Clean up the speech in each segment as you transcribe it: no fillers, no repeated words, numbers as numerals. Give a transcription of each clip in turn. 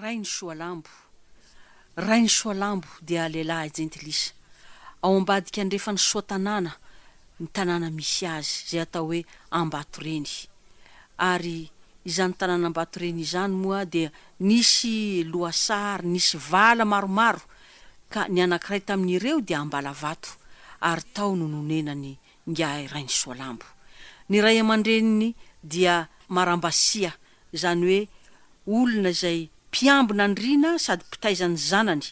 Rainisoalambo. Rainisoalambo dia lehilahy jentilisa. Ao ambadika andrefan'i Soatanàna ny tanàna misy azy, izay atao hoe Ambatoreny. Ary izany tanàna Ambatoreny izany moa dia nisy lohasaha ary nisy vala maromaro, ka ny anankiray tamin'ireo dia Ambalavato, ary tao no nonenan'i Ingahy Rainisoalambo. Ny ray aman-dreniny dia Marambasia, izany hoe olona izay mpiambina andriana sady mpitaiza ny zanany,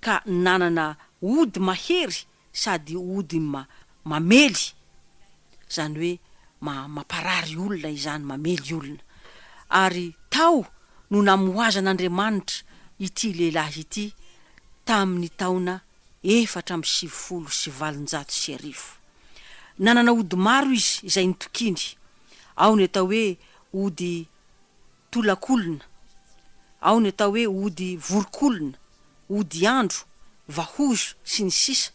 ka nanana ody mahery sady ody mamely, izany hoe mamparary olona izany, mamely olona. Ary tao no namohazan'Andriamanitra ity lehilahy ity tamin'ny taona 1894. Nanana ody maro izy izay nitokiany. Ao ny atao hoe ody tolakolona, ao ny atao hoe ody vorokolona, ody andro, vahozo, sy ny sisa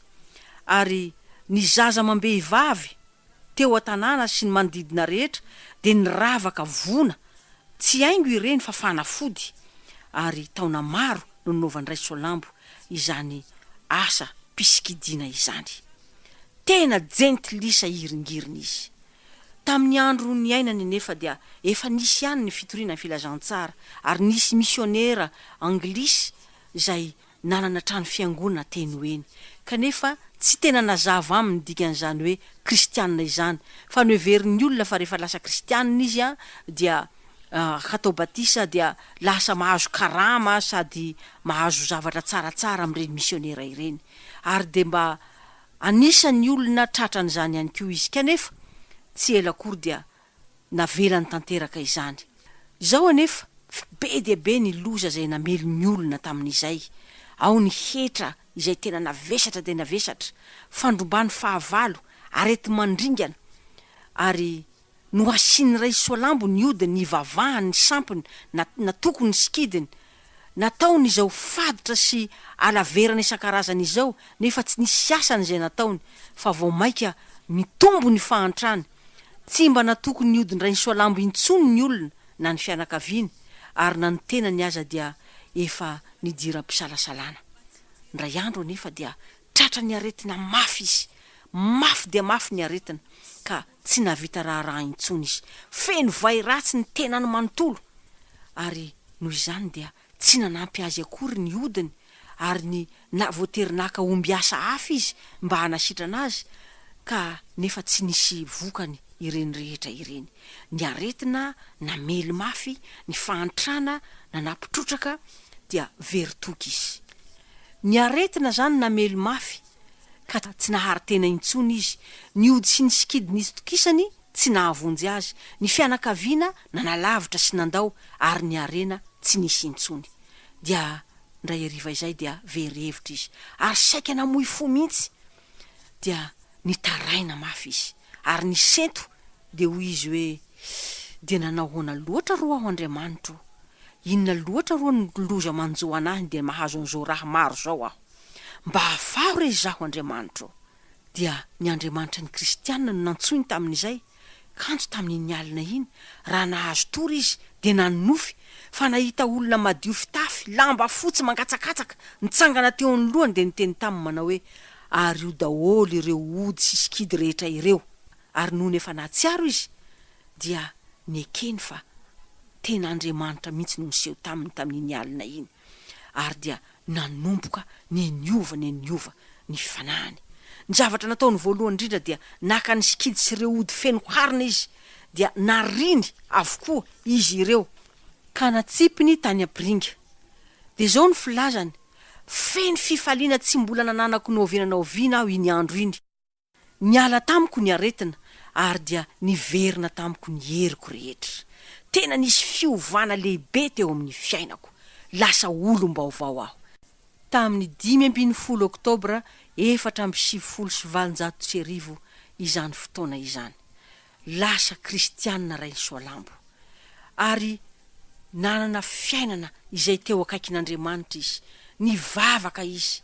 Ary ny zaza amam-behivavy teo an-tanàna sy ny manodidina rehetra dia niravaka vona, tsy haingo ireny fa fanafody, ary taona maro no nanaovan-dRaisoalambo izany asa mpisikidiana izany. Tena jentilisa hiringiriny izy. Tamin'ny andro niainany anefa dia efa nisy ihany ny fitoriana ny filazantsara ary nisy misionera anglisy izay nanana trano fiangonana teny ho eny. Kanefa tsy tena nazava aminy ny dikan'izany hoe kristianina izany, fa noheverin'ny olona fa rehefa lasa kristianina izy dia hatao batisa dia lasa mahazo karama sady mahazo zavatra tsaratsara amin'ireny misionera ireny. Ary dia mba anisan'ny olona tratran'izany ihany koa izy. Kanefa tsy ela akory dia navelany tanteraka izany. Izao anefa, be dia be ny loza izay namely ny olona tamin'izay. Ao ny hetra izay tena navesatra dia navesatra, fandromban'ny fahavalo, areti-mandringana, ary nohasian'ny ray soalambo ny hodiny nivavahany ny sampiny, na natokony ny sikidiny. Nataony izao faditra sy alaverana isan-karazany izao, nefa tsy nisy asany izay nataony, fa vao mainka mitombo ny fahantrany. Tsy mba natoky ny hodin-dRainisoalambo intsony ny olona na ny fianakaviany, ary na ny tenany aza dia efa nidiram-pisalasalana. Indray andro anefa dia tratran'ny aretina mafy izy. Mafy dia mafy ny aretina, ka tsy nahavita raharaha intsony izy. Feno vay ratsy ny tenany manontolo, ary noho izany dia tsy nanampy azy akory ny hodiny, ary ny na voatery naka ombiasa hafa izy mba hanasitrana azy, ka nefa tsy nisy vokany ireny rehetra ireny. Ny aretina namely mafy, ny fahantrana nanampy trotraka, dia very toky izy. Ny aretina izany namely mafy, ka tsy nahary tena intsony izy, ny ody sy ny sikidy nitokisany tsy nahavonjy azy, ny fianakaviana nanalavitra sy nandao ary ny harena tsy nisy intsony. Dia indray hariva izay dia very hevitra izy ary saika namoy fo mihitsy, dia nitaraina mafy izy ary nisento dia hoy izy hoe, Dia nanao ahoana loatra ro aho Andriamanitro o? Inona loatra ro ny loza manjo anahy dia mahazo an'izao raha maro izao aho? Mba afaho re izaho Andriamanitro o! Dia ny Andriamanitra ny Kristiana no nantsoiny tamin'izay, kanjo tamin'iny alina iny, raha nahazo tory izy, dia nanonofy fa nahita olona madio fitafy, lamba fotsy mangatsakatsaka, nitsangana teo anoloany dia niteny taminy manao hoe, Ario daholo ireo ody sy sikidy rehetra ireo. Ary nony efa nahatsiaro izy, dia nekeny fa tena Andriamanitra mihitsy no niseho taminy tamin'iny alina iny. Ary dia Nanomboka ny niova ny niova ny fanahiny. Ny zavatra nataony voalohany indrindra dia naka ny sikidy sy ireo ody feno harona izy, dia nariny avokoa izy ireo, ka natsipiny tany am-piringa. Dia izao no filazany, Feno fifaliana tsy mbola nananako na oviana na oviana aho iny andro iny. Niala tamiko ny aretina ary dia niverina tamiko ny heriko rehetra. Tena nisy fiovana lehibe teo amin'ny fiainako. Lasa olom-baovao aho. Tamin'ny 15 Oktobra 1894 izany fotoana izany. Lasa kristianina Rainisoalambo. Ary nanana fiainana izay teo akaikin'Andriamanitra izy. Nivavaka izy.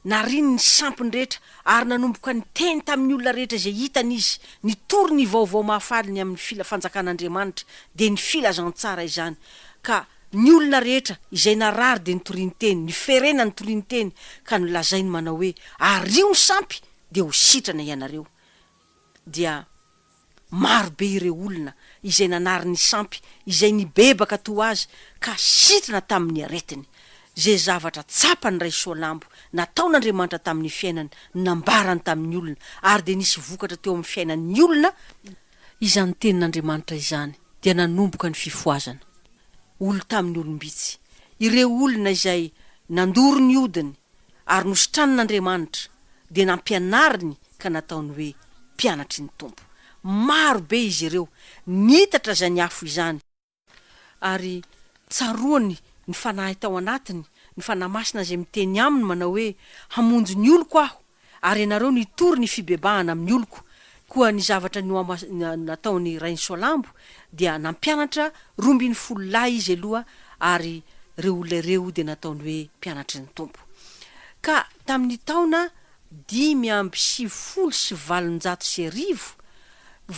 Nariny ny sampiny rehetra ary nanomboka niteny tamin'ny olona rehetra izay hitany izy, nitory ny vaovao mahafaly ny amin'ny fila fanjakan'Andriamanitra, dia ny filazantsara izany. Ka. Ny olona rehetra izay narary dia nitoriany teny, niferena nitoriany teny, ka nolazainy manao hoe, Ario ny sampy dia ho sitrana ianareo. Dia maro be ireo olona izay nanary ny sampy, izay nibebaka toa azy ka sitrana tamin'ny aretiny. Izay zavatra tsapan'i Raisoalambo nataon'Andriamanitra tamin'ny fiainany, nambarany tamin'ny olona, ary dia nisy vokatra teo amin'ny fiainan'ny olona, Izany tenin'Andriamanitra izany dia nanomboka ny fifohazana. Olo tamin'ny olom-bitsy. Ireo olona izay nandoro ny hodiny ary nositranin'Andriamanitra dia nampianariny ka nataony hoe mpianatry ny Tompo. Maro be izy ireo. Nitatra izany afo izany. Ary tsaroany ny Fanahy tao anatiny, ny Fanahy Masina izay miteny aminy manao hoe, Hamonjy ny oloko Aho, ary ianareo no hitory ny fibebahana amin'ny oloko. Koa ny zavatra nataon'i Rainisoalambo dia nampianatra 12 lahy izy aloha, ary ireo olona ireo dia nataony hoe mpianatry ny Tompo. Ka tamin'ny taona 1895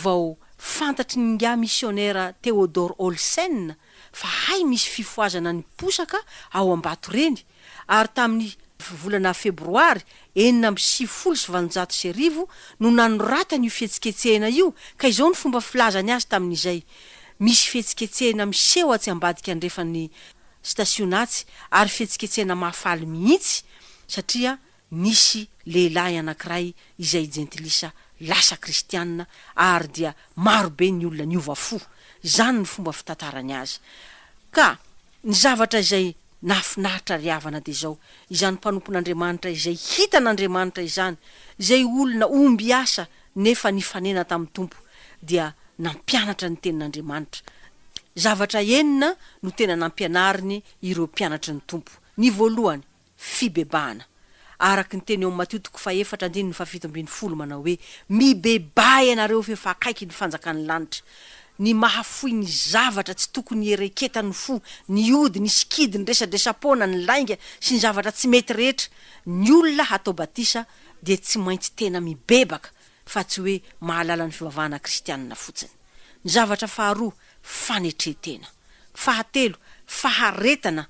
vao fantatry ny ingahy misionera Theodor Olsen fa hay misy fifohazana niposaka ao Ambatoreny ary tamin'ny volana febroary 1896 no nanoratany io fihetsiketsehana io ka izao ny fomba filazany azy tamin'izay, Misy fihetsiketsehana miseho atsy ambadika andrefan'ny stasiona atsy ary fihetsiketsehana mahafaly mihitsy satria Nisy lehilahy anankiray izay jentilisa lasa kristiana ary dia maro be ny olona niova fo. Izany ny fomba fitantarany azy. Ka ny zavatra izay nahafinaritra ry havana dia izao, izany mpanompon'Andriamanitra izay hitan'Andriamanitra izany, izay olona omby asa nefa nifanena tamin'ny Tompo dia nampianatra ny tenin'Andriamanitra. Zavatra enina no tena nampianariny ireo mpianatry ny Tompo. Ny voalohany, fibebahana. Araka ny teny ao amin'ny Matio toko fahefatra andininy faha-17 manao hoe, Mibebaha ianareo f'efa akaiky ny fanjakan'ny lanitra. Ny mahafoy ny zavatra tsy tokony hiereketan'ny fo, ny ody, ny sikidy, ny resadresa-poana, ny lainga sy ny zavatra tsy mety rehetra. Ny olona hatao batisa dia tsy maintsy tena mibebaka fa tsy hoe mahalala ny fivavahana kristianina fotsiny. Ny zavatra faharoa, fanetren-tena. Fahatelo, faharetana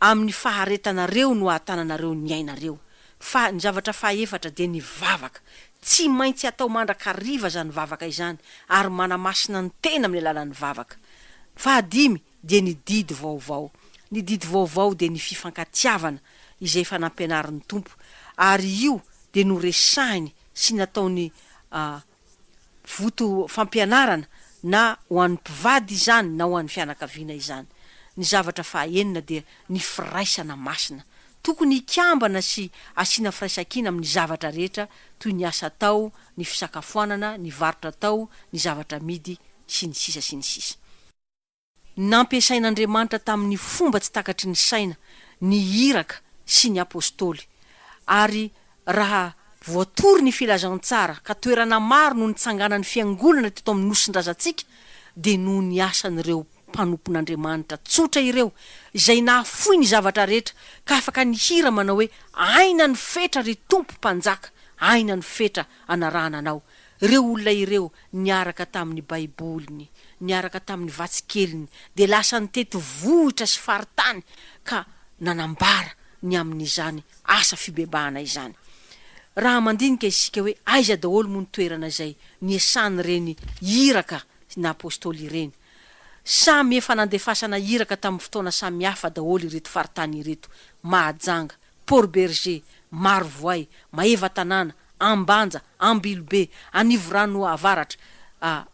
Amin'ny faharetanareo no ahatananareo ny ainareo. Fa ny zavatra fahaefatra dia ny vavaka. Tsy maintsy atao mandrakariva izany vavaka izany ary manamasina ny tena amin'ny alalan'ny vavaka. Fahadimy dia ny didy vaovao. Ny didy vaovao dia ny fifankatiavana izay efa nampianarin'ny Tompo ary io dia noresahiny sy nataony voto fampianarana na ho an'ny mpivady izany na ho an'ny fianakaviana izany. Ny zavatra fahaenina dia ny firaisana masina. Tokony hikambana sy asiana firaisankina amin'ny zavatra rehetra toy ny asa atao, ny fisakafoanana, ny varotra atao, ny zavatra amidy, sy ny sisa sy ny sisa. Nampiasain'Andriamanitra tamin'ny fomba tsy takatry ny saina ny iraka sy ny apostoly. Ary raha voatory ny filazantsara ka toerana maro no nitsanganan'ny fiangonana teto amin'ny nosin-drazantsika dia noho ny asan'ireo mpanompon'Andriamanitra tsotra ireo izay nahafoy ny zavatra rehetra ka afaka nihira manao hoe aina ny fetra ry Tompo Mpanjaka aina ny fetra anarahana anao Ireo olona ireo niaraka tamin'ny Baiboliny, niaraka tamin'ny vatsy keliny, dia lasa nitety vohitra sy faritany ka nanambara ny amin'izany asa fibebahana izany. Raha mandinika isika hoe aiza daholo moa ny toerana izay niasan'ireny iraka na apostoly ireny? Samy efa nandefasana iraka tamin'ny fotoana samihafa daholo ireto faritany ireto, Mahajanga, Port Bergé, Marovoay, Maevatanàna, Ambanja, Ambilobe, Anivorano Avaratra,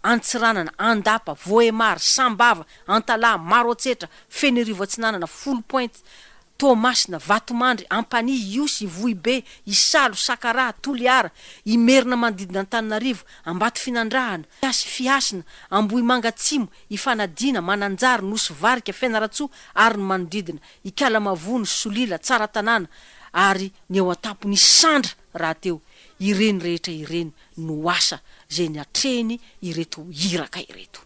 Antsiranana, Andapa, Vohemar, Sambava, Antalaha, Maroantsetra, Fenerivo Atsinanana, Foulpointe, Toamasina, Vatomandry, Ampanihy, Ihosy, Ivohibe, Isalo, Sakaraha, Toliara, Imerina manodidina Antananarivo, Ambatofinandrahana, Fihasina, Ambohimanga Atsimo, Ifanadiana, Mananjary, Nosy Varika, Fianarantsoa ary ny manodidina, Ikalamavony, Solila, Tsaratanàna ary ny eo an-tampon'i Isandra rahateo, ireny rehetra ireny no asa izay niatrehiny ireto iraka ireto.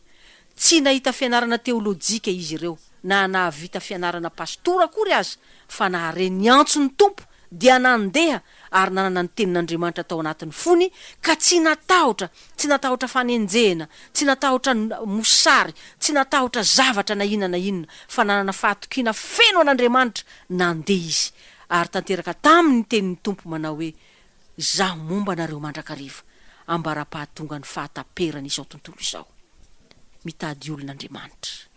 Tsy nahita fianarana teolojika izy ireo na nahavita fianarana pastora akory aza fa nahare ny antson'ny Tompo dia nandeha ary nanana ny Tenin'Andriamanitra tao anatin'ny fony ka tsy natahotra, tsy natahotra fanenjehana, tsy natahotra mosary, tsy natahotra zavatra na inona na inona, fa nanana fahatokiana feno an'Andriamanitra, nandeha izy ary tanteraka taminy ny tenin'ny Tompo manao hoe, Izaho momba anareo mandrakariva, ambara-pahatongan'ny fahataperan'izao tontolo izao. Mitady olona Andriamanitra.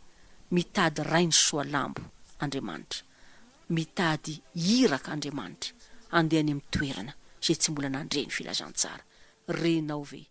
Mitady Rainy Soalambo Andriamanitra. Mitady iraka Andriamanitra handeha any amin'ny toerana izay tsy mbola nandre ny filazantsara. Renao ve?